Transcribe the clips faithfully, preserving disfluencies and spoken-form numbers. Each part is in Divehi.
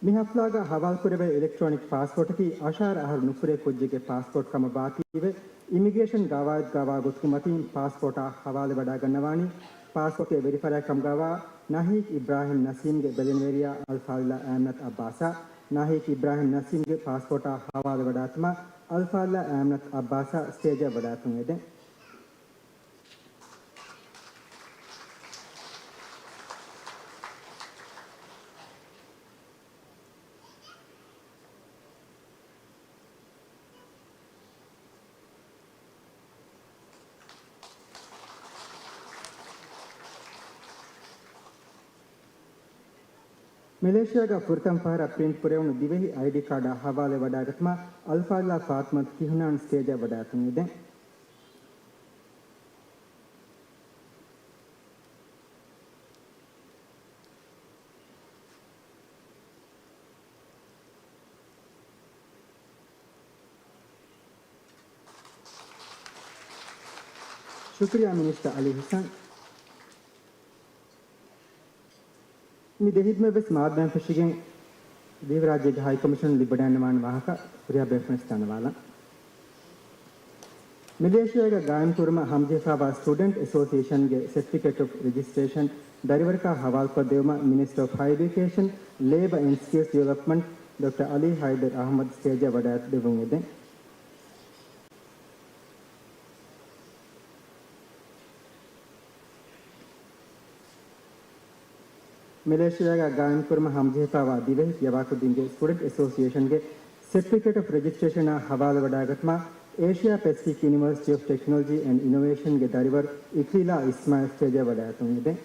މި ހަފްލާގަ ހަވާލުކުރެވޭ އިލެކްޓްރޯނިކް ޕާސްޕޯޓަކީ އަށާރަ އަހަރު ނުފުރޭ ކުއްޖެއްގެ ޕާސްޕޯޓް ކަމަށް ވާތީވެ، އިމިގްރޭޝަން ގަވާއިދުގަ ވާ ގޮތުގެ މަތީން ޕާސްޕޯޓާ ހަވާލުވެވަޑައިގަންނަވާނީ. ޕާސްޕޯޓްގެ ވެރިފަރާތް ކަމުގަވާ ނަހީކް އިބްރާހިމް ނަސީމްގެ ބެލެނިވެރިޔާ އަލްފާޟިލާ އާމިނަތު އައްބާސްއާ. ނަހީކް އިބްރާހިމް ނަސީމްގެ ޕާސްޕޯޓާ ހަވާލުވެވަޑައިގަތުމަށް އަލްފާޟިލާ އާމިނަތު އައްބާސްއާ ސްޓޭޖަށް ވަޑައިގަތުމަށް އެދެން. މެލޭޝިޔާގަ ފުރަތަމަ ފަހަރަށް ޕްރިންޓް ކުރެވުނު ދިވެހި އައިޑީ ކާޑާ ހަވާލުވެވަޑައިގަތުމަށް އަލްފާޟިލާ ފާތިމަތު ކިހުނާން ސްޓޭޖަށް ވަޑައިގަތުމަށް އެދެން. ޝުކުރިއްޔާ މިނިސްޓަރ އަލީ ޙަސަން. މި ދެ ހިދުމަތްވެސް މާދަމާ ފެށިގެން ދިވެހިރާއްޖޭގެ ހައިކޮމިޝަނުން ލިބިވަޑައިގަންނަވާނެ ވާހަކަ ހުރިހާ ބޭފުޅުންވެސް ދަންނަވާލަން. މެލޭޝިޔާގަ ގާއިމްކުރުމަށް ހަމަޖެހިފައިވާ ސްޓޫޑެންޓް އެސޯސިއޭޝަންގެ ސެޓްފިކެޓް އޮފް ރެޖިސްޓްރޭޝަން ދަރިވަރަކާ ހަވާލުކޮށްދެއްވުމަށް މިނިސްޓްރީ އޮފް ހަޔަރ އެޑިއުކޭޝަން، ލޭބަ އެންޑް ސްކިލްސް ޑިވެލޮޕްމަންޓް ޑޮކްޓަރ އަލީ ހައިދަރު އަޙްމަދު ސްޓޭޖަށް ވަޑައިގަތުމަށް އެދެން. މެލޭޝިޔާގަ ގާއިމްކުރުމަށް ހަމަޖެހިފައިވާ ދިވެހި ކިޔަވާކުދިންގެ ސްޓޫޑެންޓް އެސޯސިއޭޝަންގެ ސެޓްފިކެޓް އޮފް ރެޖިސްޓްރޭޝަނާ ހަވާލުވެވަޑައިގަތުމަށް އޭޝިއާ ޕެސިފިކް ޔުނިވަރސިޓީ އޮފް ޓެކްނޮލޮޖީ އެންޑް އިނޮވޭޝަންގެ ދަރިވަރު އިކްލީލާ އިސްމާއިލް ސްޓޭޖަށް ވަޑައިގަތުމަށް އެދެން.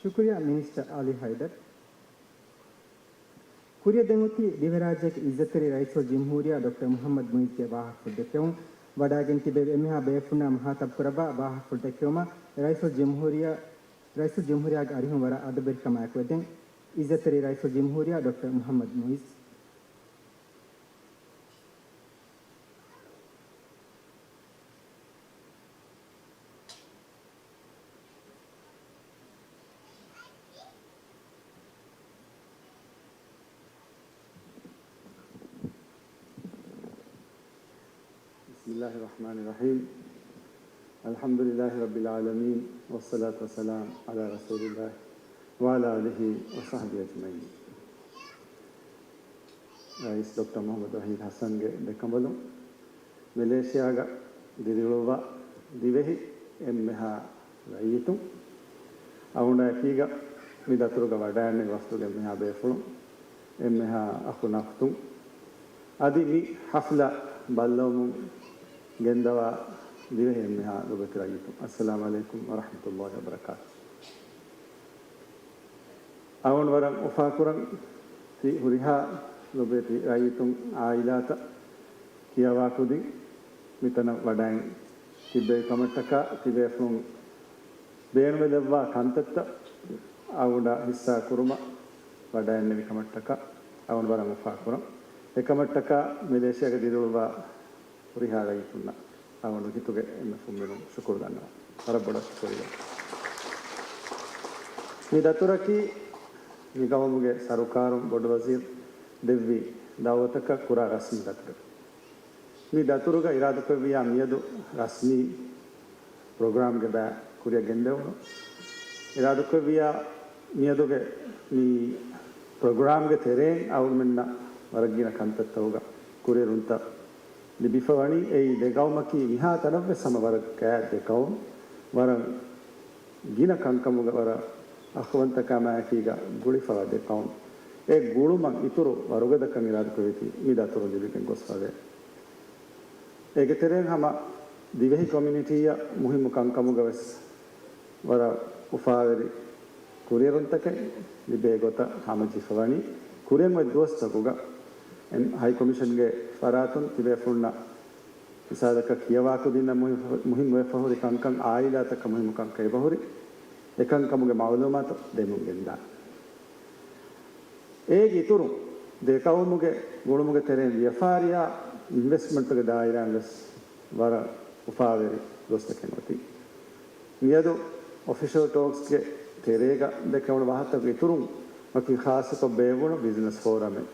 ޝުކުރިއްޔާ މިނިސްޓަރ އަލީ ހައިދަރު. ކުރިއަށް ދެން އޮތީ ދިވެހިރާއްޖޭގެ އިއްޒަތްތެރި ރައީސުލްޖުމްހޫރިއްޔާ ޑޮކްޓަރ މުޙައްމަދު މުޢިއްޒުގެ ވާހަކަފުޅު ދެއްކެވުން. ވަޑައިގެން ތިބެވި އެންމެހާ ބޭފުޅުންނާ މަހާ ތަބުކުރައްވާ ވާހަކަފުޅު ދެއްކެވުމަށް ރައީސުލްޖުމްހޫރިއްޔާ، ރައީސުލްޖުމްހޫރިއްޔާގެ އަރިހުން ވަރަށް އަދަބުވެރިކަމާއެކު އެދެން. އިއްޒަތްތެރި ރައީސުލްޖުމްހޫރިއްޔާ ޑޮކްޓަރ މުޙައްމަދު މުޢިއްޒު. بسم الله الرحمن الرحيم. الحمد لله رب العالمين، والصلاة والسلام على رسول الله وعلى آله وصحبه أجمعين. ރައީސް ޑޮކްޓަރ މުޙައްމަދު ވަޙީދު ޙަސަންގެ ދެކަނބަލުން، މެލޭޝިޔާގަ ދިރިއުޅުއްވާ ދިވެހި އެންމެހާ ރައްޔިތުން، އަޅުގަނޑާ އެކީގަ މި ދަތުރުގަ ވަޑައިގެންނެވި ވަފްދުގެ އެންމެހާ ބޭފުޅުން، އެންމެހާ އަޚުންނާ އުޚްތުން، އަދި މި ޙަފްލާ ބައްލަވަމުން ގެންދަވާ ދިވެހި އެންމެހާ ލޮބުވެތި ރައްޔިތުން، އައްސަލާމު ޢަލައިކުމް ވަރަޙްމަތުﷲި ވަބަރަކާތު. އަޅުގަނޑު ވަރަށް އުފާކުރަން ތި ހުރިހާ ލޮބުވެތި ރައްޔިތުން، ޢާއިލާތައް، ކިޔަވާ ކުދިން މިތަނަށް ވަޑައިން ތިއްބެވި ކަމަށްޓަކާ، ތިބޭފުޅުން ބޭނުމެލެއްވާ ކަންތައްތައް އަޅުގަނޑާ ހިއްސާ ކުރުމަށް ވަޑައިންނެވި ކަމަށްޓަކާ އަޅުގަނޑު ވަރަށް އުފާކުރަން. އެކަމަށްޓަކާ މެލޭޝިޔާގަ ދިރިއުޅުއްވާ ހުރިހާ ރައްޔިތުންނަށް އަޅުގަނޑު ހިތުގެ އެންމެ ފުންމިނުން ޝުކުރު ދަންނަވަން. ވަރަށް ބޮޑަށް ޝުކުރިއްޔާ. މި ދަތުރަކީ މި ގައުމުގެ ސަރުކާރުން ބޮޑު ވަޒީރު ދެއްވި ދައުވަތަކަށް ކުރާ ރަސްމީ ދަތުރެއް. މި ދަތުރުގަ އިރާދަކުރެއްވިއްޔާ މިއަދު ރަސްމީ ޕްރޮގްރާމްގެ ބައި ކުރިއަށް ގެންދެވުނު. އިރާދަކުރެއްވިއްޔާ މިއަދުގެ މި ޕްރޮގްރާމްގެ ތެރެއިން އަޅުގަނޑުމެންނަށް ވަރަށް ގިނަ ކަންތައްތަކުގަ ކުރިއެރުންތައް ލިބިފަވަނީ. އެއީ ދެ ގައުމަކީ މިހާ ތަނަށްވެސް ހަމަ ވަރަށް ގާތް ދެ ގައުމު. ވަރަށް ގިނަ ކަންކަމުގަ ވަރަށް އަޚުވަންތަކާމާއެކީގަ ގުޅިފަވާ ދެ ގައުމު. އެ ގުޅުމަށް އިތުރު ވަރުގަދަކަން އިރާދަކުރެއްވިތީ މި ދަތުރުން ލިބިގެން ގޮސްފަވޭ. އޭގެ ތެރެއިން ހަމަ ދިވެހި ކޮމިއުނިޓީއަށް މުހިއްމު ކަންކަމުގަވެސް ވަރަށް އުފާވެރި ކުރިއެރުންތަކެއް ލިބޭ ގޮތަށް ހަމަޖެހިފަވަނީ. ކުރިއަށް އޮތް ދުވަސްތަކުގަ އެން-، ހައިކޮމިޝަންގެ ފަރާތުން ތިބޭފުޅުންނަށް މިސާލަކަށް ކިޔަވާ ކުދިންނަށް މުހި-، މުހިއްމުވެފަ ހުރި ކަންކަން، އާއިލާތަކަށް މުހިއްމު ކަންކަން އެބަހުރި އެކަންކަމުގެ މައުލޫމާތު ދެމުން ގެންދާނެ. އޭގެ އިތުރުން، ދެ ޤައުމުގެ ގުޅުމުގެ ތެރެއިން ވިޔަފާރިއާ އިންވެސްޓްމަންޓުގެ ދާއިރާއިން ވެސް ވަރަށް އުފާވެރި ގޮސްތަކެއް އޮތީ. މިއަދު އޮފިޝަލް ޓޯކްސްގެ ތެރޭގަ ދެކެވުނު ވާހަކަތަކުގެ އިތުރުން ވަކި ޚާއްޞަކޮށް ބޭއްވުނު ބިޒްނަސް ފޯރަމެއް.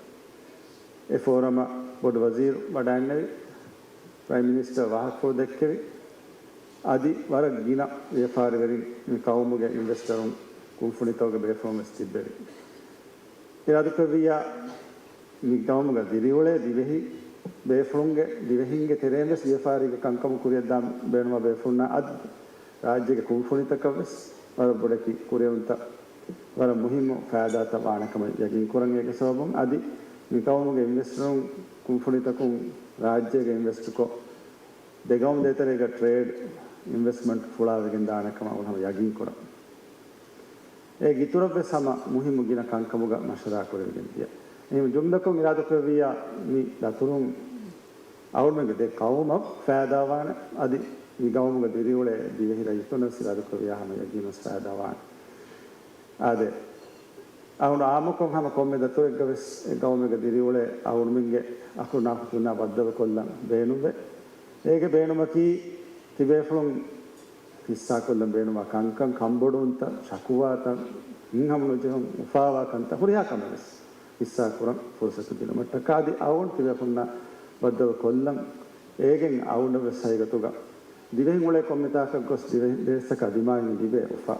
އެ ފޯރަމަށް ބޮޑު ވަޒީރު ވަޑައިންނެވި، ޕްރައިމް މިނިސްޓަރ ވާހަކަފުޅު ދެއްކެވި، އަދި ވަރަށް ގިނަ ވިޔަފާރިވެރިން މި ޤައުމުގެ އިންވެސްޓަރުން ކުންފުނިތަކުގެ ބޭފުޅުން ވެސް ތިއްބެވި. އިރާދަކުރެއްވިއްޔާ، މި ޤައުމުގަ ދިރިއުޅޭ ދިވެހި ބޭފުޅުންގެ، ދިވެހިންގެ ތެރެއިން ވެސް ވިޔަފާރީގެ ކަންކަމު ކުރިއަށްދާން ބޭނުންވާ ބޭފުޅުންނާ އަދި ރާއްޖޭގެ ކުންފުނިތަކަށް ވެސް ވަރަށް ބޮޑަކި ކުރިއެރުންތައް، ވަރަށް މުހިއްމު ފައިދާތައް ވާނެ ކަމަށް ޔަގީން ކުރަން. އޭގެ ސަބަބުން އަދި މި ޤައުމުގެ އިންވެސްޓަރުން ކުންފުނިތަކުން ރާއްޖޭގަ އިންވެސްޓްކޮށް، ދެ ޤައުމު ދޭތެރޭގަ ޓްރޭޑް އިންވެސްޓްމަންޓް ފުޅާވެގެން ދާނެ ކަމަށް އަޅުގަނޑު ހަމަ ޔަގީން ކުރަން. އޭގެ އިތުރަށް ވެސް ހަމަ މުހިއްމު ގިނަ ކަންކަމުގަ މަޝްވަރާ ކުރެވިގެން ދިޔަ. އެހެން ޖުމްލަކޮށް އިރާދަކުރެއްވިއްޔާ، މި ދަތުރުން އަޅުގަނޑުމެންގެ ދެ ޤައުމަށް ފައިދާވާނެ، އަދި މި ޤައުމުގަ ދިރިއުޅޭ ދިވެހި ރައްޔިތުންނަށް ވެސް އިރާދަކުރެއްވިއްޔާ ހަމަ ޔަގީން ވެސް ފައިދާވާނެ. އާދެ، އަޅުގަނޑު އާއްމުކޮށް ހަމަ ކޮންމެ ދަތުރެއްގަ ވެސް އެ ޤައުމެއްގަ ދިރިއުޅޭ އަޅުގަނޑުމެންގެ އަޚުންނާ އުޚްތުންނާ ބައްދަލުކޮށްލަން ބޭނުންވޭ. އޭގެ ބޭނުމަކީ ތިބޭފުޅުން ޙިއްޞާކޮށްލަން ބޭނުންވާ ކަންކަން، ކަންބޮޑުވުންތައް، ޝަކުވާތައް، ހިތްހަމަނުޖެހުން، އުފާވާ ކަންތައް، ހުރިހާ ކަމެއް ވެސް ޙިއްޞާކުރަން ފުރުޞަތު ދިނުމަށްޓަކާ އަދި އަޅުގަނޑު ތިބޭފުޅުންނާ ބައްދަލުކޮށްލަން އޭގެން އަޅުގަނޑަށް ވެސް ހަގީގަތުގަ ދިވެހިން އުޅޭ ކޮންމެ ތާކަށް ގޮސް ދިވެހި ދެއަތްސަކާ ދިމާވިން ލިބޭ އުފާ.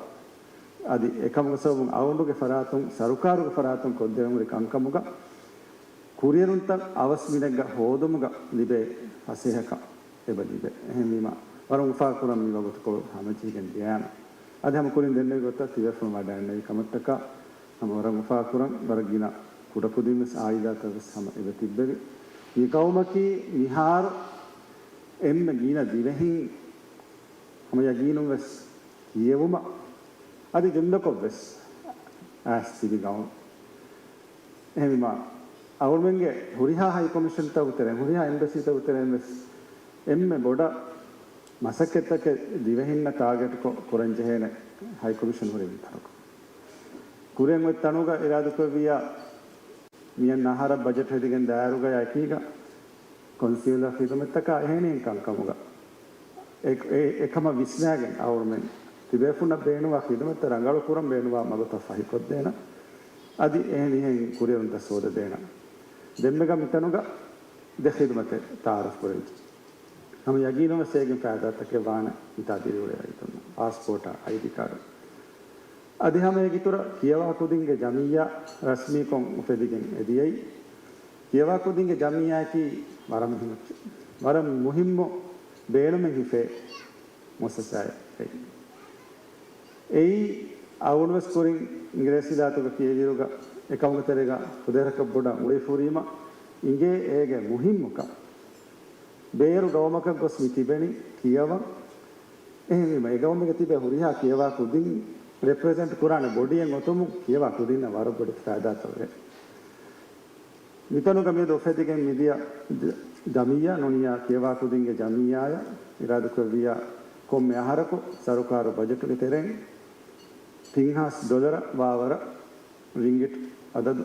އަދި އެކަމުގެ ސަބަބުން އަޅުގަނޑުގެ ފަރާތުން، ސަރުކާރުގެ ފަރާތުން ކޮށްދެވެން ހުރި ކަންކަމުގަ ކުރިއެރުންތައް އަވަސް މިނެއްގަ ހޯދުމުގަ ލިބޭ ފަސޭހަކަން އެބަ ލިބޭ. އެހެންވީމަ، ވަރަށް އުފާކުރަން މި ވަގުތުކޮޅު ހަމަޖެހިގެން ދިޔައިމަ. އަދި ހަމަ ކުރިން ދެންނެވި ގޮތަށް ތިބޭފުޅުން ވަޑައިންނެވި ކަމަށްޓަކާ ހަމަ ވަރަށް އުފާކުރަން. ވަރަށް ގިނަ ކުޑަކުދިން ވެސް އާއިލާތައް ވެސް ހަމަ އެބަ ތިއްބެވި. މި ޤައުމަކީ މިހާރު އެންމެ ގިނަ ދިވެހިން ހަމަ ޔަގީނުން ވެސް ކިޔެވުމަށް އަދި ޖުމްލަކޮށް ވެސް އައިސް ތިބި ޤައުމު. އެހެންވީމާ، އަޅުގަނޑުމެންގެ ހުރިހާ ހައި ކޮމިޝަންތަކުގެ ތެރެއިން، ހުރިހާ އެމްބަސީތަކުގެ ތެރެއިން ވެސް އެންމެ ބޮޑަށް މަސައްކަތްތަކެއް ދިވެހިންނަށް ޓާގެޓްކޮށް ކުރަން ޖެހޭނެ ހައި ކޮމިޝަން ހުރީ މިތަނުގަ. ކުރިއަށް އޮތް ތަނުގަ އިރާދަކުރެއްވިއްޔާ، މިއަންނަ އަހަރަށް ބަޖެޓް ހެދިގެން ދާއިރުގަ އެކީގަ ކޮންސިއުލަރ ޚިދުމަތްތަކާ އެހެނިހެން ކަންކަމުގަ އެ-، އެ-، އެކަމަށް ވިސްނާގެން އަޅުގަނޑުމެން ތިބޭފުންނަށް ބޭނުންވާ ޚިދުމަތްތައް ރަނގަޅު ކުރަން ބޭނުންވާ މަގުތައް ފަހިކޮށްދޭނަން. އަދި އެހެނިހެން ކުރިއެރުންތައް ސޯދަދޭނަން. ދެންމެގަ މިތަނުގަ ދެ ޚިދުމަތެއް ތައާރަފް ކުރެވިއްޖެ. ހަމަ ޔަގީނުން ވެސް އޭގެން ފައިދާތަކެއް ވާނެ މިތާ ދިރިއުޅޭ ރައްޔިތުންނަށް. ޕާސްޕޯޓާ، އައިޑީ ކާޑު. އަދި ހަމަ އޭގެ އިތުރަށް ކިޔަވާ ކުދިންގެ ޖަމިއްޔާ ރަސްމީކޮށް އުފެދިގެން އެދިޔައީ. ކިޔަވާ ކުދިންގެ ޖަމިއްޔާއަކީ ވަރަށް މުހިންމު، ވަރަށް މުހިންމު ބޭނުމެއް ހިފޭ މުއައްސަސާއެއް. އެއީ އަޅުގަނޑު ވެސް ކުރިން އިނގިރޭސި ވިލާތުގަ ކިޔެވިއިރުގަ އެކަމުގެ ތެރޭގަ ކުދިން ވަރަކަށް ބޮޑަށް އުޅިފޫރީމަ އިނގޭ އޭގެ މުހިންމުކަން. ބޭރު ގައުމަކަށް ގޮސް މި ތިބެނީ ކިޔަވަން. އެހެންވީމަ، އެ ގައުމުގެ ތިބޭ ހުރިހާ ކިޔަވާ ކުދިން ރެޕްރެޒެންޓް ކުރާނެ ބޮޑީއެއް އޮތުމުން ކިޔަވާ ކުދިންނަށް ވަރަށް ބޮޑެތި ފައިދާތައް ވޭ. މިތަނުގަ މިއަދު އުފެދިގެން މިދިޔަ ޖަ-، ޖަމިއްޔާ ނޫނިއްޔާ ކިޔަވާ ކުދިންގެ ޖަމިއްޔާއަށް އިރާދަކުރެއްވިއްޔާ ކޮންމެ އަހަރަކު ސަރުކާރު ބަޖެޓުގެ ތެރެއިން ތިން ހާސް ޑޮލަރަށް ވާވަރަށް ރިންގިޓް އަދަދު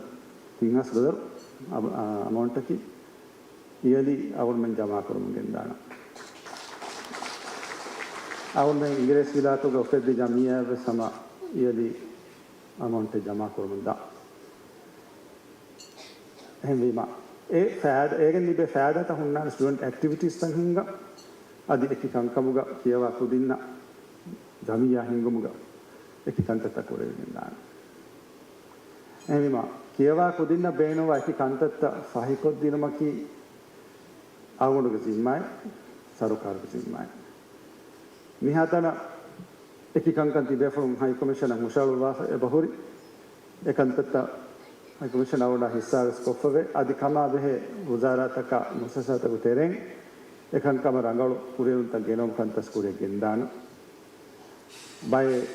ތިން ހާސް ޑޮލަރު އަ-، އަ-، އަމައުންޓަކީ އިޔަލީ އަޅުގަނޑުމެން ޖަމާކުރަމުން ގެންދާނަން. އަޅުގަނޑުމެން އިނގިރޭސި ވިލާތުގަ އުފެއްދި ޖަމިއްޔާއަށް ވެސް ހަމަ އިޔަލީ އަމައުންޓެއް ޖަމާކުރަމުން ދާން. އެހެންވީމަ، އެ ފައިދަ-، އޭގެން ލިބޭ ފައިދާތައް ހުންނާނެ ސްޓޫޑެންޓް އެކްޓިވިޓީސްތައް ހިންގަ، އަދި އެކި ކަންކަމުގަ ކިޔަވާ ކުދިންނަށް ޖަމިއްޔާ ހިންގުމުގަ އެކި ކަންތައްތައް ކުރެވިގެންދާނެ. އެހެންވީމަ، ކިޔަވާ ކުދިންނަށް ބޭނުންވާ އެކި ކަންތައްތައް ފަހިކޮށްދިނުމަކީ އަޅުގަނޑުގެ ޒިންމާއެއް، ސަރުކާރުގެ ޒިންމާއެއް. މިހާތަނަށް އެކި ކަންކަން ތިބޭފުޅުން ހައިކޮމިޝަނަށް ހުށަހަޅުއްވާފަ އެބަހުރި. އެކަންތައްތައް ހައިކޮމިޝަން އަޅުގަނޑާ ހިއްސާވެސް ކޮށްފަވޭ. އަދި ކަމާ ބެހޭ ވުޒާރާތަކާ މުއައްސަސާތަކުގެ ތެރެއިން އެކަންކަމަށް ރަނގަޅު ކުރިއެރުންތައް ގެނައުމު ކަންތައް ކުރިއަށް ގެންދާނަން. ބައެއް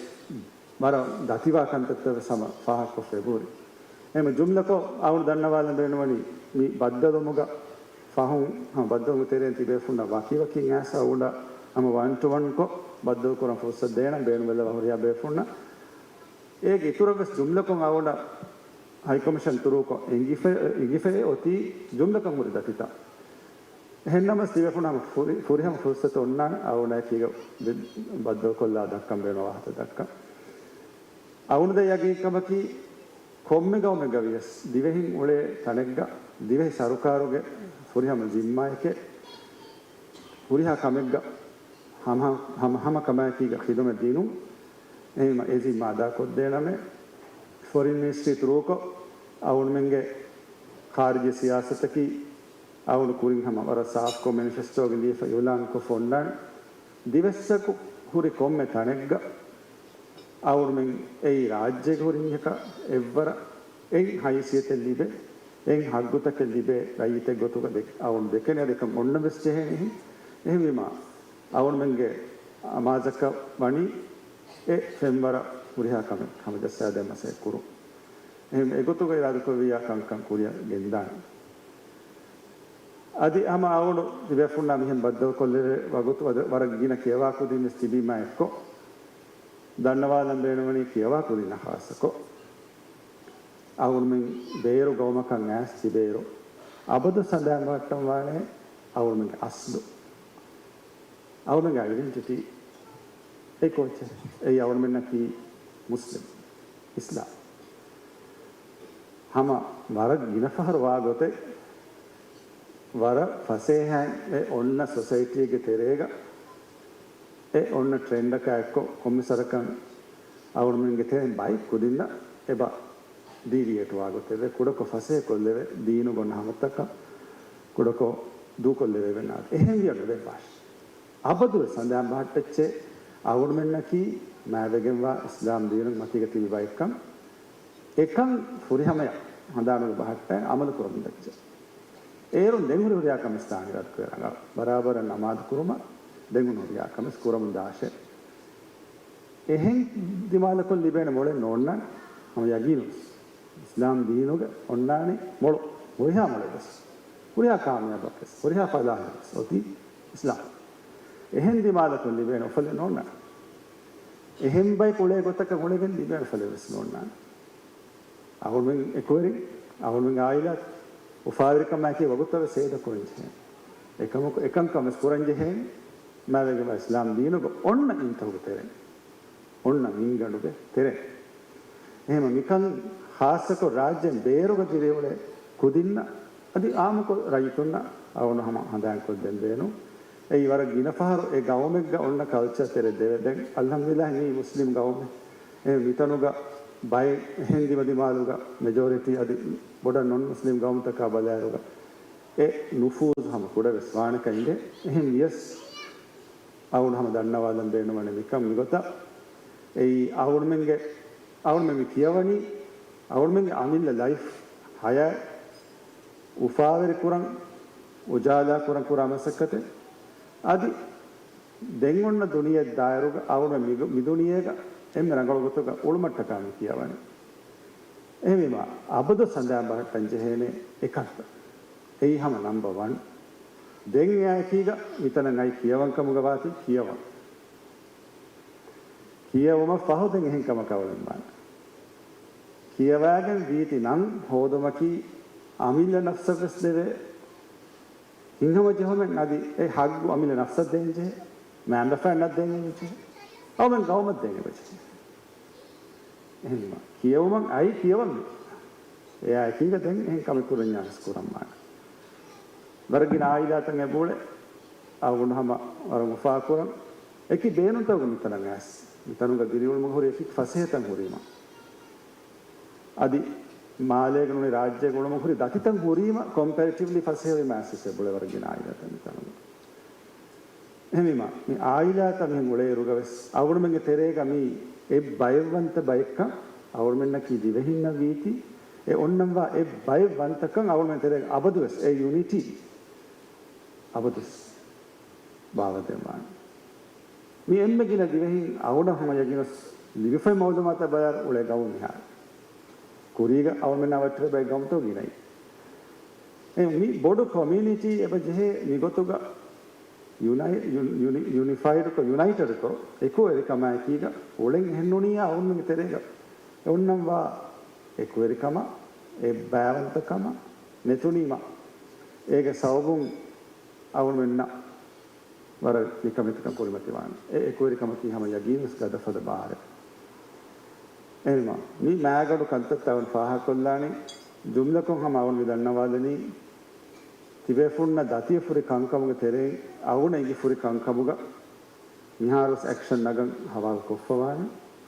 ވަރަށް ދަތިވާ ކަންތައްތައް ވެސް ހަމަ ފާހަގަކޮށްފަ އެބަހުރި. އެހެން ޖުމްލަކޮށް އަޅުގަނޑު ދަންނަވާލަން ބޭނުންވަނީ މި ބައްދަލުވުމުގަ ފަހުން ހަމަ ބައްދަލުވުމުގެ ތެރެއިން ތިބޭފުންނަށް ވަކިވަކިން އައިސް އަޅުގަނޑަށް ހަމަ ވަން ޓު ވަންކޮށް ބައްދަލުކުރަން ފުރުސަތު ދޭނަން ބޭނުންވެލައްވާ ހުރިހާ ބޭފުންނަށް. އޭގެ އިތުރަށްވެސް ޖުމްލަކޮށް އަޅުގަނޑަށް ހައިކޮމިޝަން ތުރޫކޮށް އެނގިފަ، އެނގިފައި އޮތީ ޖުމްލަކަށް ހުރި ދަތިތައް. އެހެންނަމަވެސް ތިބޭފުންނަށް ހަމަ ފުރި، ފުރިހަމަ ފުރުސަތު އޮންނާނެ އަޅުގަނޑާއެކީގަ ބައްދަލުކޮށްލާ ދައްކަން ބޭނުން ވާހަކަ ދައްކަން. އަޅުގަނޑު ދެން ޔަގީންކަމަކީ، ކޮންމެ ގައުމެއްގަ ވިޔަސް ދިވެހިން އުޅޭ ތަނެއްގަ ދިވެހި ސަރުކާރުގެ ފުރިހަމަ ޒިންމާއެކޭ، ހުރިހާ ކަމެއްގަ ހަމަ، ހަމަ، ހަމަ ކަމާއެކީގަ ޚިދުމަތް ދިނުން. އެހެންވީމަ އެ ޒިންމާ އަދާކޮށްދޭނަމޭ. ފޮރިން މިނިސްޓްރީ ތުރޫކޮށް އަޅުގަނޑުމެންގެ ޚާރިޖީ ސިޔާސަތަކީ އަޅުގަނޑު ކުރިން ހަމަ ވަރަށް ސާފުކޮށް މެނިފެސްޓޯގެ ލިޔެފަ އިއުލާންކޮށް ފޮންނާނެ. ދިވެއްސަކު ހުރި ކޮންމެ ތަނެއްގަ އަޅުގަނޑުމެން އެއީ ރާއްޖޭގަ ހުރި މީހަކަށް އެއްވަރަށް އެއް ހައިސިއްޔަތެއް ލިބޭ، އެއް ހައްގުތަކެއް ލިބޭ ރައްޔިތެއް ގޮތުގަ ދެ-، އަޅުގަނޑު ދެކެނީ އަދި އެކަން އޮންނަން ވެސް ޖެހޭނެ. އެހެން، އެހެންވީމާ އަޅުގަނޑުމެންގެ އަމާޒަކަށް ވަނީ އެ ފެންވަރަށް ހުރިހާ ކަމެއް ހަމަޖައްސާދޭން މަސައްކަތް ކުރުން. އެހެން އެގޮތުގަ އިރާދަކުރެއްވިއްޔާ ކަންކަން ކުރިއަށް ގެންދާނެ. އަދި ހަމަ އަޅުގަނޑު ތިބޭފުންނާ މިހެން ބައްދަލުކޮށްލެވޭ ވަގުތު ވަރަށް ވަރަށް ގިނަ ކިޔަވާ ކުދިން ވެސް ތިބީމާ އެއްކޮށް، ދަންނަވާލަން ބޭނުންވަނީ ކިޔަވާ ކުދިންނަށް ޚާއްޞަކޮށް، އަޅުގަނޑުމެން ބޭރު ގައުމަކަށް އައިސް ތިބޭއިރު، އަބަދު ސަނދާން ބަހައްޓަން ވާނެ އަޅުގަނޑުމެންގެ އަސްލު. އަޅުގަނޑުގެ އައިޑެންޓިޓީ އެއީ ކޯއްޗެއް؟ އެއީ އަޅުގަނޑުމެންނަކީ މުސްލިމް، އިސްލާމް. ހަމަ ވަރަށް ގިނަ ފަހަރު ވާ ގޮތެއް، ވަރަށް ފަސޭހައިން އެ އޮންނަ ސޮސައިޓީގެ ތެރޭގަ، އެ އޮންނަ ޓްރެންޑަކާ އެއްކޮށް، ކޮންމެ ސަރަކަށް އަޅުގަނޑުމެންގެ ތެރެއިން ބައެއް ކުދިންނަށް އެބަ ޑީވިއޭޓް ވާ ގޮތެވެ. ކުޑަކޮށް ފަސޭހަކޮށްލެވޭ، ދީނުގަ އޮންނަ ހަމަތަކަށް ކުޑަކޮށް ދޫކޮށްލެވޭ ވެން އާދެ. އެހެން ވިޔަ ނުވެ ބާށި. އަބަދުވެސް ހަނދާން ބަހައްޓައްޗޭ އަޅުގަނޑުމެންނަކީ މާތްވެގެންވާ އިސްލާމް ދީނުން މަތީގަ ތިބި ބައެއްކަން. އެކަން ފުރިހަމަޔަށް ހަނދާނުގަ ބަހައްޓައި އަމަލު ކުރަމުން ދައްޗޭ. އޭރުން ދެން ހުރި ހުރިހާ ކަމެއް އިސްލާމް އިރާދަކުރޭ ރަނގަޅަށް. ބަރާބަރަށް ނަމާދު ކުރުމަށް ދެން ހުރިހާ ކަމެއް ކުރަމުން ދާށޭ. އެހެން ދިމާލަކުން ލިބޭނެ މޮޅެއް ނޯންނާނެ. ހަމަ ޔަގީނުން އިސްލާމް ދީނުގަ އޮންނާނެ މޮޅު، ހުރިހާ މޮޅެއް ވެސް. ހުރިހާ ކާމިޔާބަކަށް ވެސް، ހުރިހާ ފަލާހަކަށް ވެސް އޮތީ އިސްލާމް. އެހެން ދިމާލަކުން ލިބޭނެ އުފަލެއް ނޯންނާނެ. އެހެން ބައެއް އުޅޭ ގޮތަކަށް އުޅެގެން ލިބޭނެ އުފަލެއް ވެސް ނޯންނާނެ. އަހުރުމެން އެކުވެރިން، އަހުރުމެން އާއިލާ އުފާވެރިކަމާއެކީ ވަގުތުތައް ވެސް ސޭދަކުރަން ޖެހޭނެ. އެކަމަކު، އެކަންކަން ވެސް ކުރަން ޖެހޭނެ. މާތްވެގެންވާ އިސްލާމް ދީނުގަ އޮންނަ އިންތަހުގެ ތެރެއިން، އޮންނަ މިންގަނޑުގެ ތެރެއިން. އެހެން މިކަން ޚާއްޞަކޮށް ރާއްޖޭން ބޭރުގަ ދިރިއުޅޭ ކުދިންނަށް އަދި އާއްމުކޮށް ރައްޔިތުންނަށް އަޅުގަނޑު ހަމަ ހަނދާންކޮށްދޭން ބޭނުން. އެއީ ވަރަށް ގިނަ ފަހަރު އެ ގައުމެއްގަ އޮންނަ ކަލްޗަރ ތެރެ ދެވޭ. ދެން އަލްޙަމްދުލިއްލާހް މީ މުސްލިމް ގައުމެއް. އެ މިތަނުގަ ބައެއް އެހެން ދިމަދިމާލުގަ މެޖޯރިޓީ އަދި ބޮޑަށް ނޮން މުސްލިމް ގައުމުތަކާ ބަލާއިރުގަ އެ ނުފޫޒު ހަމަ ކުޑަވެސް ވާނެކަން އިނދެ. އެހެން ވިޔަސް އަޅުގަނޑު ހަމަ ދަންނަވާލަން ބޭނުންވަނީ މިކަން މިގޮތަށް. އެއީ އަޅުގަނޑުމެންގެ، އަޅުގަނޑުމެން މި ކިޔަވަނީ އަޅުގަނޑުމެންގެ އަމިއްލަ ލައިފް ހަޔާތް އުފާވެރިކުރަން، އުޖާލާކުރަން ކުރާ މަސައްކަތެއް. އަދި ދެން އޮންނަ ދުނިޔެ ދާއިރުގަ އަޅުގަނޑު މި، މި ދުނިޔޭގަ އެންމެ ރަނގަޅު ގޮތުގަ އުޅުމަށްޓަކާ މި ކިޔަވަނީ. އެހެންވީމާ، އަބަދު ހަނދާން ބަހައްޓަން ޖެހޭނެ އެކަންތައް. އެއީ ހަމަ ނަމްބަ ވަން. ދެން އެއާއެކީގަ މިތަނަށް އައި ކިޔަވަން ކަމުގަ ވާތީ ކިޔަވަން. ކިޔެވުމަށް ފަހު ދެން އެހެން ކަމަކަށް އުޅެންވާނެ. ކިޔަވާގެން ވީތި ނަން ހޯދުމަކީ އަމިއްލަ ނަފްސަށް ވެސް ދެވޭ ހިތްހަމަޖެހުމެއް. އަދި އެ ހައްގު އަމިއްލަ ނަފްސަށް ދޭންޖެހޭ، މައިންބަފައިންނަށް ދޭންޖެހޭ، އަޅުގަނޑު ގައުމަށް ދޭން އެބަޖެހޭ. އެހެންވީމަ، ކިޔެވުމަށް އައީ ކިޔަވަން. އެއާ އެކީގަ ދެން އެހެން ކަމެއް ކުރަންޏާ ވެސް ކުރަންވާނެ. ވަރަށް ގިނަ އާއިލާތައް އެބައުޅޭ، އަޅުގަނޑު ހަމަ ވަރަށް އުފާކުރަން. އެކި ބޭނުންތަކުގަ މިތަނަށް އައިސް، މިތަނުގަ ދިރިއުޅުމުގަ ހުރި އެކި ފަސޭހަތައް ހުރީމަ. އަދި މާލޭގަ ނޫނީ ރާއްޖޭގަ އުޅުމުގަ ހުރި ދަތިތައް ހުރީމަ ކޮމްޕެރެޓިވްލީ ފަސޭހަވީމަ އައިސް އެބައުޅޭ ވަރަށް ގިނަ އާއިލާތައް މިތަނުގަ. އެހެންވީމަ، މި އާއިލާތައް މިހެން އުޅޭއިރުގަވެސް، އަޅުގަނޑުމެންގެ ތެރޭގަ މީ އެއްބައެއްވަންތަ ބައެއްކަން، އަޅުގަނޑުމެންނަކީ ދިވެހިންނަށް ވީތީ، އެ އޮންނަންވާ އެއްބައެއްވަންތަކަން އަޅުގަނޑުމެން ތެރޭގަ އަބަދުވެސް އެ ޔުނިޓީ އަބަދުވެސް ބާވައިދެއްވާނެ. މި އެންމެ ގިނަ ދިވެހިން އަޅުގަނޑަށް ހަމަ ޔަގީނުވެސް ލިބިފައި މައުލޫމާތަށް ބަލާއިރު އުޅޭ ގައުމު މިހާރު. ކުރީގަ އަޅުގަނޑުމެންނާ ވައްޓިފައި ބައި ގައުމުތައް ގިނައީ. އެ މި ބޮޑު ކޮމިއުނިޓީ އެބަ ޖެހޭ މިގޮތުގަ ޔުނައި-، ޔު-، ޔުނި-، ޔުނިފައިޑްކޮށް، ޔުނައިޓެޑްކޮށް، އެކުވެރިކަމާއެކީގަ އުޅެން އެހެންނޫނިއްޔާ އަޅުގަނޑުމެންގެ ތެރޭގަ އެ އޮންނަންވާ އެކުވެރިކަމަށް، އެއްބައިވަންތަކަމަށް ނެތުނީމަ، އޭގެ ސަބަބުން އަޅުގަނޑުމެންނަށް ވަރަށް ނިކަމެތިކަން ކުރިމަތިވާނެ. އެ އެކުވެރިކަމަކީ ހަމަ ޔަގީންވެސް ގަދަފަދަ ބާރެއް. އެހެންވީމަ، މި މާގަނޑު ކަންތައްތައް އަޅުގަނޑު ފާހަގަކޮށްލާނީ، ޖުމްލަކޮށް ހަމަ އަޅުގަނޑު މި ދަންނަވާލަނީ، ތިބޭފުޅުންނަށް ދަތިވެފުރި ކަންކަމުގެ ތެރެއިން އަޅުގަނޑަށް އެނގިފުރި ކަންކަމުގަ މިހާރުވެސް އެކްޝަން ނަގަން ހަވާލުކޮށްފަވާނެ.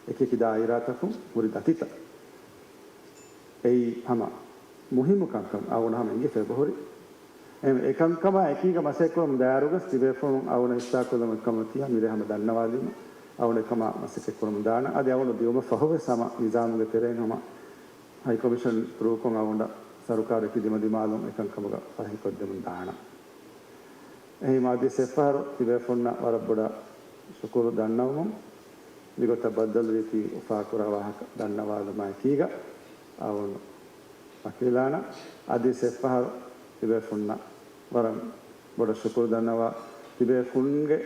އެކިއެކި ދާއިރާތަކުން ހުރި ދަތިތައް. އެއީ ހަމަ މުހިއްމު ކަންކަން އަޅުގަނޑަށް ހަމަ އެނގިފަ އެބަހުރި. އެ، އެކަންކަމާ އެކީގަ މަސައްކަތްކުރަމުން ދާއިރުގަސް ތިބޭފުޅުން އަޅުގަނޑަށް އިސްލާހްކޮށްލަމުން އެކަމަށް ތިޔަ މިރޭ ހަމަ ދަންނަވާލީމަ، އަޅުގަނޑު އެކަމާ މަސައްކަތްކުރަމުން ދާނަން. އަދި އަޅުގަނޑު ދިއުމަށް ފަހުވެސް ހަމަ ނިޒާމުގެ ތެރެއިން ހަމަ ހައިކޮމިޝަން ތުރޫކޮށް އަޅުގަނޑަށް ސަރުކާރަކީ ދިމަދިމާލުން އެކަންކަމުގަ ފަހިކޮށްދެމުން ދާނަން. އެހީމާ އަދި އެއްފަހަރު ތިބޭފުޅުންނަށް ވަރަށް ބޮޑަށް ޝުކުރު ދަންނަވަމުން، މިގޮތަށް ބައްދަލުވީތީ އުފާކުރާ ވާހަކަ ދަންނަވާލުމާއެކީގަ އަޅުގަނޑު ވަކީލާނަށް އަދި އެއްފަހަރު ތިބޭފުންނަށް ވަރަށް ބޮޑަށް ޝުކުރު ދަންނަވާ، ތިބޭފުންގެ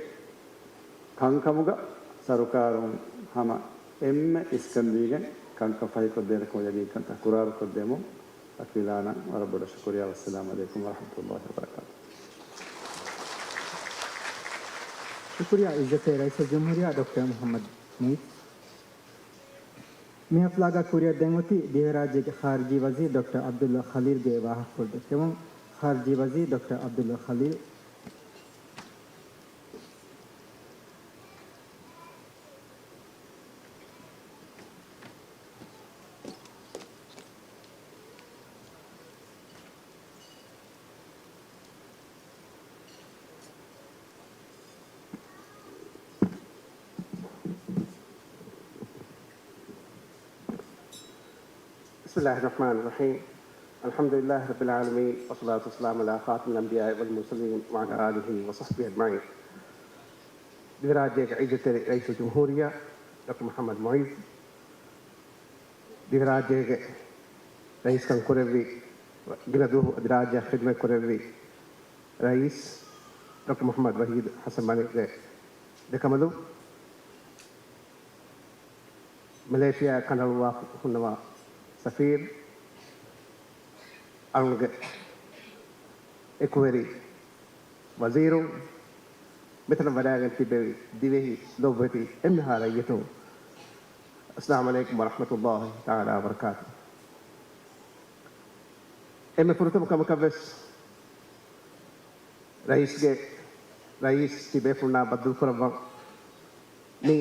ކަންކަމުގަ ސަރުކާރުން ހަމަ އެންމެ އިސްކަންދީގެން ކަންކަން ފަހިކޮށްދޭނެކަމަށް ޔަގީންކަންތައް ކުރާރުކޮށްދެމުން ވަކީލާނަށް ވަރަށް ބޮޑަށް ޝުކުރިއްޔާ. ވައްސަލާމު ޢަލައިކުމް ވަރަޙްމަތުﷲި ވަބަރަކާތުހު. ޝުކުރިއްޔާ ޢިއްޒަތްތެރި ރައީސުލްޖުމްހޫރިއްޔާ ޑޮކްޓަރ މުޙައްމަދު މުޢިއްޒު. މި ޙަފްލާގަ ކުރިއަށް ދެން އޮތީ ދިވެހިރާއްޖޭގެ ޚާރިޖީ ވަޒީރު ޑޮކްޓަރ ޢަބްދުﷲ ޚަލީލްގެ ވާހަކަފުޅު ދެއްކެމުން. ޚާރިޖީ ވަޒީރު ޑޮކްޓަރ ޢަބްދުﷲ ޚަލީލް. بسم الله الرحمن الرحيم. الحمد لله رب العالمين، والصلاة والسلام على خاتم الأنبياء والمرسلين وعلى آله وصحبه أجمعين. ދިވެހިރާއްޖޭގެ ޢިއްޒަތްތެރި ރައީސުލްޖުމްހޫރިއްޔާ ޑޮކްޓަރ މުޙައްމަދު މުޢިއްޒު، ދިވެހިރާއްޖޭގެ ރައީސްކަން ކުރެއްވި ގިނަ ދުވަހު އަދި ރާއްޖެއަށް ޚިދުމަތް ކުރެއްވި ރައީސް ޑޮކްޓަރ މުޙައްމަދު ވަޙީދު ޙަސަން މަނިކްގެ ދެކަނބަލުން، މެލޭޝިޔާ ކަނޑައަޅުއްވާ ހުންނަވާ ސަފީރު، އަޅުގަނޑުގެ އެކުވެރި ވަޒީރުން، މިތަނަށް ވަޑައިގެން ތިއްބެވި ދިވެހި ލޮބުވެތި އެންމެހާ ރައްޔިތުން، އައްސަލާމު ޢަލައިކުމް ވަރަޙްމަތުﷲި ތަޢާލާ ވަބަރަކާތުހު. އެންމެ ފުރަތަމަ ކަމަކަށްވެސް ރައީސްގެ، ރައީސް ތިބޭފުޅުންނާ ބައްދަލުކުރައްވަން މި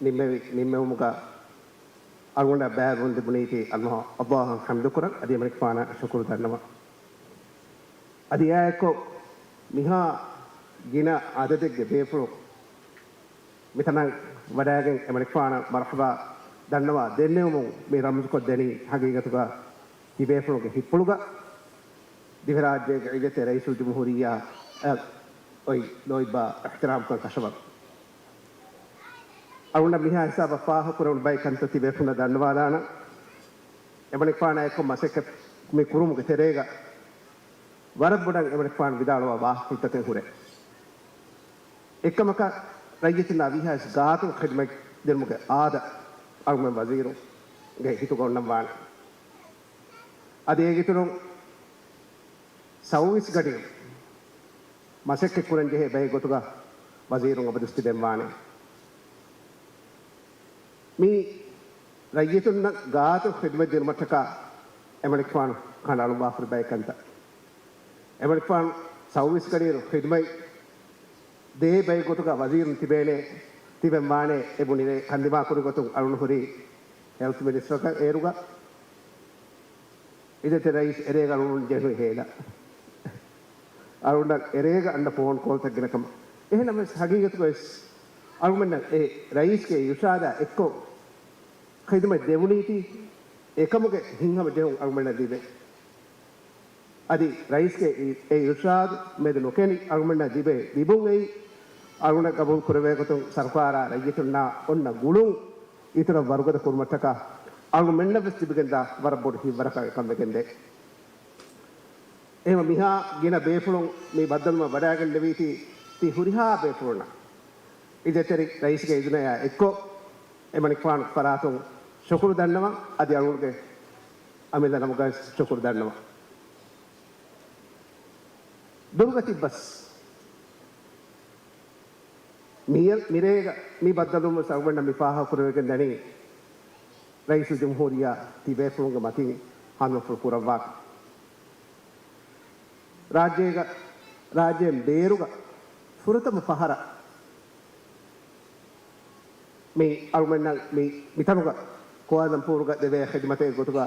ނިންމެވި، ނިންމެވުމުގަ އަޅުގަނޑަށް ބައިވެރިވުން ލިބުނީތީ އައްލާހަށް ޙަމްދުކުރަން، އަދި އެމަނިކުފާނަށް ޝުކުރު ދަންނަވަން. އަދި އެއާއެއްކޮށް މިހާ ގިނަ އަދަދެއްގެ ބޭފުޅުން މިތަނަށް ވަޑައިގެން އެމަނިކުފާނަށް މަރުޙަބާ ދަންނަވާ ދެންނެވުމުން މި ރަމްޒުކޮށްދެނީ ހަގީގަތުގަ ތިބޭފުޅުންގެ ހިތްޕުޅުގަ ދިވެހިރާއްޖޭގެ ޢިއްޒަތްތެރި ރައީސުލްޖުމްހޫރިއްޔާއަށް އޮތް ލޯތްބާ އިޙްތިރާމްކަން ކަށަވަން. އަޅުގަނޑަށް މިހާ ހިސާބަށް ފާހަގަކުރެވުނު ބައެއް ކަންތައް ތިބޭފުޅުންނަށް ދަންނަވާލާނަން. އެމަނިކުފާނާ އެއްކޮށް މަސައްކަތް މި ކުރުމުގެ ތެރޭގަ ވަރަށް ބޮޑަށް އެމަނިކުފާނު ވިދާޅުވާ ވާހަކަފުޅުތަކެއް ހުރޭ. އެއްކަމަކަށް ރައްޔިތުންނާ ވީހާވެސް ގާތުން ޚިދުމަތް ދިނުމުގެ އާދަ އަޅުގަނޑު ވަޒީރުންގެ ހިތުގަ އޮންނަންވާނެ. އަދި އޭގެ އިތުރުން ސައުވީސް ގަޑިއިރު މަސައްކަތް ކުރަން ޖެހޭ ބައެއް ގޮތުގަ ވަޒީރުން އަބަދުވެސް ތިބެންވާނެ. މީ ރައްޔިތުންނަށް ގާތު ޚިދުމަތް ދިނުމަށްޓަކާ އެމަނިކުފާނު ކަނޑައަޅުއްވާފަ ހުރި ބައެއް ކަންތައް. އެމަނިކުފާނު ސައުވީސް ގަޑިއިރު ޚިދުމަތް ދޭ ބައެއް ގޮތުގަ ވަޒީރުން ތިބޭނެ، ތިބެންވާނެ. އެ ބުނި ރޭ ކަންދިމާ ކުރި ގޮތުން އަޅުން ހުރީ ހެލްތް މިނިސްޓަރަކަށް އޭރުގަ. އިއްޒަތްތެރި ރައީސް އެރޭގަ އަޅުން ޖެހުނީ ހޭލަ. އަޅުންނަށް އެރޭގަ އަންނަ ފޯން ކޯލްތައް ގިނަ ކަމަށް. އެހެންނަމަވެސް ހަގީގަތުގަވެސް އަޅުގަނޑަށް އެ ރައީސްގެ އިރުޝާދާ އެއްކޮށް ޚިދުމަތް ދެވުނީތީ އެކަމުގެ ހިތްހަމަޖެހުން އަޅުގަނޑަށް ލިބޭ. އަދި ރައީސްގެ އި-، އެ އިރުޝާދު މެދު ނުކެނޑި އަޅުގަނޑަށް ލިބޭ ލިބުން އެއީ އަޅުގަނޑަށް ގަބޫލު ކުރެވޭ ގޮތުން ސަރުކާރާ ރައްޔިތުންނާ އޮންނަ ގުޅުން އިތުރަށް ވަރުގަދަ ކުރުމަށްޓަކާ އަޅުގަނޑުމެންނަށް ވެސް ލިބިގެންދާ ވަރަށް ބޮޑު ހިތްވަރަކަށް އެކަން ވެގެންދޭ. އެހެންވެ މިހާ ގިނަ ބޭފުޅުން މި ބައްދަލުވުމަށް ވަޑައިގެންނެވީތީ ތި ހުރިހާ ބޭފުޅުންނަށް އިއްޒަތްތެރި ރައީސްގެ އިޒުނަޔާ އެއްކޮށް އެމަނިކުފާނު ފަރާތުން ޝުކުރު ދަންނަވަން. އަދި އަޅުގަނޑުގެ އަމިއްލަ ނަމުގައި ޝުކުރު ދަންނަވަން. ދުރުގަ ތިއްބަސް މި، މިރޭގަ މި ބައްދަލުވުމަށް އަޅުގަނޑަށް މި ފާހަގަކުރެވިގެން ދަނީ ރައީސުލްޖުމްހޫރިއްޔާ ތިބޭފުޅުންގެ މަތިން ހަނދުމަފުޅު ކުރައްވާކަން. ރާއްޖޭގަ، ރާއްޖޭން ބޭރުގަ ފުރަތަމަ ފަހަރަށް މި އަޅުގަނޑަށް މި، މިތަނުގަ ކުއާލަމްޕޫރުގަ ދެވޭ ޚިދުމަތެއް ގޮތުގަ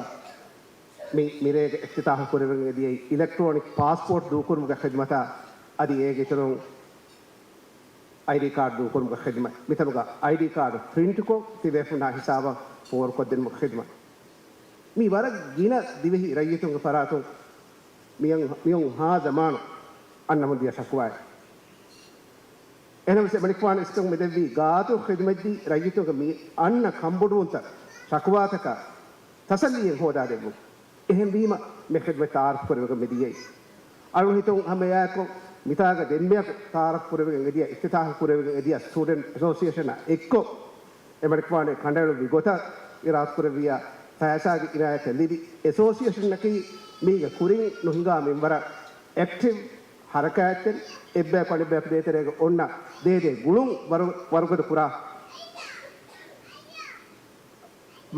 މި މިރޭގަ އިފްތިތާހު ކުރެވެން އެދިޔައީ އިލެކްޓްރޯނިކް ޕާސްޕޯޓް ދޫކުރުމުގެ ޚިދުމަތާ އަދި އޭގެ އިތުރުން އައިޑީ ކާޑް ދޫކުރުމުގެ ޚިދުމަތް. މިތަނުގަ އައިޑީ ކާޑް ޕްރިންޓްކޮށް ތިބޭފުޅުންނާ ހިސާބަށް ފޯވަރޑްކޮށްދިނުމުގެ ޚިދުމަތް. މި ވަރަށް ގިނަ ދިވެހި ރައްޔިތުންގެ ފަރާތުން މިއަން، މިއޮން ހާ ޒަމާނު އަންނަމުން ދިޔަ ޝަކުވާއެއް. އެހެނަސް އެމަނިކުފާނު އިސްކަން މިދެއްވީ ގާތު ޚިދުމަތްދީ ރައްޔިތުންގެ މި އަންނަ ކަންބޮޑުވުންތައް، ޝަކުވާތަކާ ތަސައްލީއެއް ހޯދާދެއްވުން. އެހެންވީމަ މި ޚިދުމަތް ތައާރަފް ކުރެވިގެން މިދިޔައީ. އަޅުގަނޑު ހިތުން ހަމައެއާއެކު މިތާގަ ދެންމެއަކު ތައާރަފް ކުރެވިގެން އެދިޔަ، އިފްތިތާހު ކުރެވިގެން އެދިޔަ ސްޓޫޑެންޓް އެސޯސިއޭޝަނާ އެއްކޮށް، އެމަނިކުފާނު ކަނޑައެޅުއްވި ގޮތަށް އިރާދަކުރެއްވިއްޔާ ފައިސާގެ އިނާޔަތެއް ލިބި، އެސޯސިއޭޝަނަކީ މީގެ ކުރިން ނުހިނގާ މިންވަރަށް އެކްޓިވް ހަރަކާތްތެރި، އެއްބަޔަކު އަނެއްބަޔަކު ދޭތެރޭގަ އޮންނަ ދޭދޭ ގުޅުން ވަރު، ވަރުގަދަ ކުރާ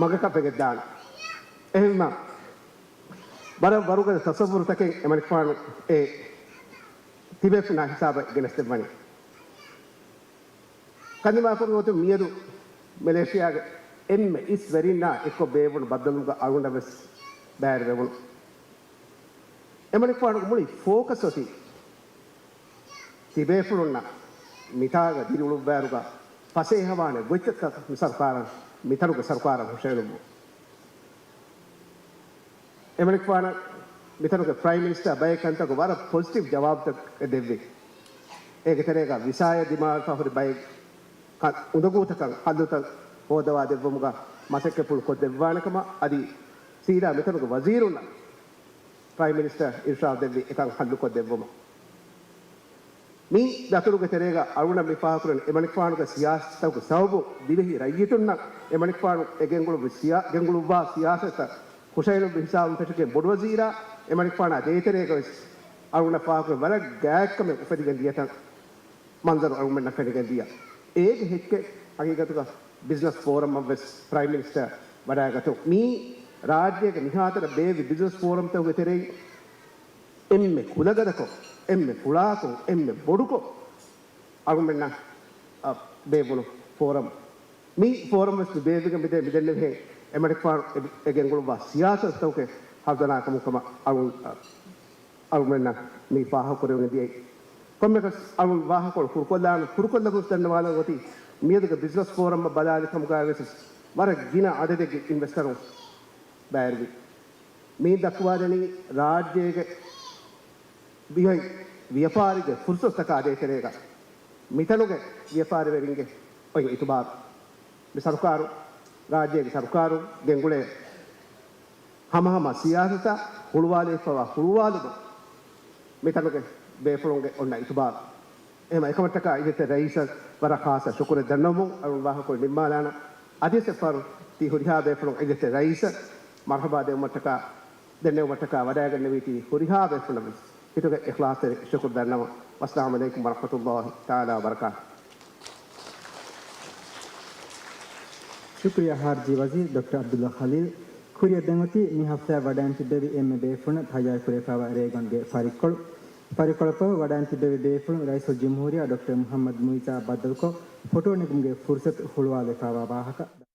މަގަކަށް ވެގެންދާނެ. އެހެންވީމަ، ވަރަށް ވަރުގަދަ ތަސައްވުރުތަކެއް އެމަނިކުފާނު އެ ތިބޭފުޅުންނާ ހިސާބަށް ގެނެސްދެއްވަނީ. ކަންދިމާކުރި ގޮތުން މިއަދު މެލޭޝިޔާގެ އެންމެ އިސް ވެރިންނާ އެއްކޮށް ބޭއްވުނު ބައްދަލުވުމުގަ އަޅުގަނޑަށް ވެސް ބައިވެރިވެވުނު. އެމަނިކުފާނުގެ މުޅި ފޯކަސް އޮތީ ތިބޭފުޅުންނަށް މިތާގަ ދިރިއުޅުއްވާއިރުގަ ފަސޭހަވާނެ ގޮތްތައްތައް މި ސަރުކާރަށް، މިތަނުގެ ސަރުކާރަށް ހުށައެޅުއްވުން. އެމަނިކުފާނަށް މިތަނުގެ ޕްރައިމް މިނިސްޓަރ ބައެއް ކަންތަކުގެ ވަރަށް ޕޮޒިޓިވް ޖަވާބުތައް ދެއްވި. އޭގެ ތެރޭގަ ވިސާއެއް ދިމާވެފަ ހުރި ބައެއް ކަ، އުނދަގޫތަކަށް ހައްލުތައް ހޯދަވާ ދެއްވުމުގަ މަސައްކަތްޕުޅު ކޮށްދެއްވާނެކަމަށް އަދި ސީދާ މިތަނުގެ ވަޒީރުންނަށް ޕްރައިމް މިނިސްޓަރ އިރްޝާދް ދެއްވި އެކަން ހައްލުކޮށްދެއްވުމަށް. މި ދަތުރުގެ ތެރޭގަ އަޅުގަނޑަށް މި ފާހަގަކުރަން އެމަނިކުފާނުގެ ސިޔާސަތުގެ ސަބަބުން ދިވެހި ރައްޔިތުންނަށް އެމަނިކުފާނު އެ ގެންގުޅުއްވި ސިޔާ، ގެންގުޅުއްވާ ސިޔާސަތަށް ހުށައެޅުއްވި ހިސާބުން ފެށިގެން ބޮޑުވަޒީރާ އެމަނިކުފާނާ ދޭތެރޭގަ ވެސް އަޅުގަނޑަށް ފާހަގަކުރަން ވަރަށް ގާތްކަމެއް އުފެދިގެން ދިޔަތަން މަންޒަރު އަޅުގަނޑަށް ފެނިގެން ދިޔަ. އޭގެ ހެއްކެއް ހަގީގަތުގަ ބިޒްނަސް ފޯރަމްއަށް ވެސް ޕްރައިމް މިނިސްޓަރ ވަޑައިގަތުން. މީ ރާއްޖޭގެ މިހާތަނަށް ބޭއްވި ބިޒްނަސް ފޯރަމްތަކުގެ ތެރެއިން އެންމެ ކުލަގަދަކޮށް، އެންމެ ފުޅާކޮށް، އެންމެ ބޮޑުކޮށް އަޅުގަނޑަށް، އަ، ބޭއްވުނު ފޯރަމް. މި ފޯރަމް ވެސް މި ބޭއްވިގެން މިދެ، މިދެންނެވިހެން އެމަނިކުފާނު އެ، އެ ގެންގުޅުއްވާ ސިޔާސަތުތަކުގެ ހަރުދަނާކަމުން ކަމަށް އަޅު، އަ، އަޅުގަނޑަށް މި ފާހަގަކުރެވެން ދިޔައީ. ކޮންމެއަކަސް އަޅުން ވާހަކަކޮޅު ކުރުކޮށްލާން، ކުރުކޮށްލަ ހުސް ދަންނަވާލަން އޮތީ މިއަދުގެ ބިޒްނަސް ފޯރަމްއަށް ބަލާލި ކަމުގައި ވެސް ވަރަށް ގިނަ އަދަދެއްގެ އިންވެސްޓަރުން ބައިވެރިވި. މި ދައްކުވާދެނީ ރާއްޖޭގެ ވިޔަ، ވިޔަފާރިގެ ފުރުސަތުތަކާ ދޭތެރޭގަ މިތަނުގެ ވިޔަފާރިވެރިންގެ އޮތް އިތުބާރު. މި ސަރުކާރު، ރާއްޖޭގެ ސަރުކާރު ގެންގުޅޭ ހަމަހަމަ ސިޔާސަތަށް ހުޅުވާލައިފަވާ ހުޅުވާލުމަށް މިތަނުގެ ބޭފުޅުންގެ އޮންނަ އިތުބާރު. އެހެމަ އެކަމަށްޓަކާ އިއްޒަތްތެރި ރައީސަށް ވަރަށް ޚާއްޞަ ޝުކުރެއް ދަންނަވަމުން އަޅުން ވާހަކަކޮޅު ނިންމާލާނަ. އަދިވެސް އެއްފަހަރު ތި ހުރިހާ ބޭފުޅުން އިއްޒަތްތެރި ރައީސަށް މަރުހަބާ ދެއްވުމަށްޓަކާ، ދެންނެވުމަށްޓަކާ ވަޑައިގެންނެވީތީ ހުރިހާ ބޭފުޅުންނަށް ވެސް ހިތުގެ އިޚްލާޞްތެރި ޝުކުރު ދަންނަވަން. ވައްސަލާމު ޢަލައިކުމް ވަރަޙްމަތުﷲި ތަޢާލާ ވަބަރަކާތުހު. ޝުކުރިއްޔާ ޚާރިޖީ ވަޒީރު ޑޮކްޓަރ ޢަބްދުﷲ ޚަލީލް. ކުރިއަށް ދެން އޮތީ މި ހަފްތާއަށް ވަޑައިން ތިއްބެވި އެންމެ ބޭފުޅުންނަށް ތައްޔާރު ކުރެވިފައިވާ ރޭގަނޑުގެ ފަރިއްކޮޅު. ފަރިއްކޮޅަށް ފަހު ވަޑައިން ތިއްބެވި ބޭފުޅުން ރައީސުލްޖުމްހޫރިއްޔާ ޑޮކްޓަރ މުޙައްމަދު މުޢިއްޒާ ބައްދަލުކޮށް، ފޮޓޯ ނެގުމުގެ ފުރުޞަތު ހުޅުވާލެވިފައިވާ ވާހަކަ.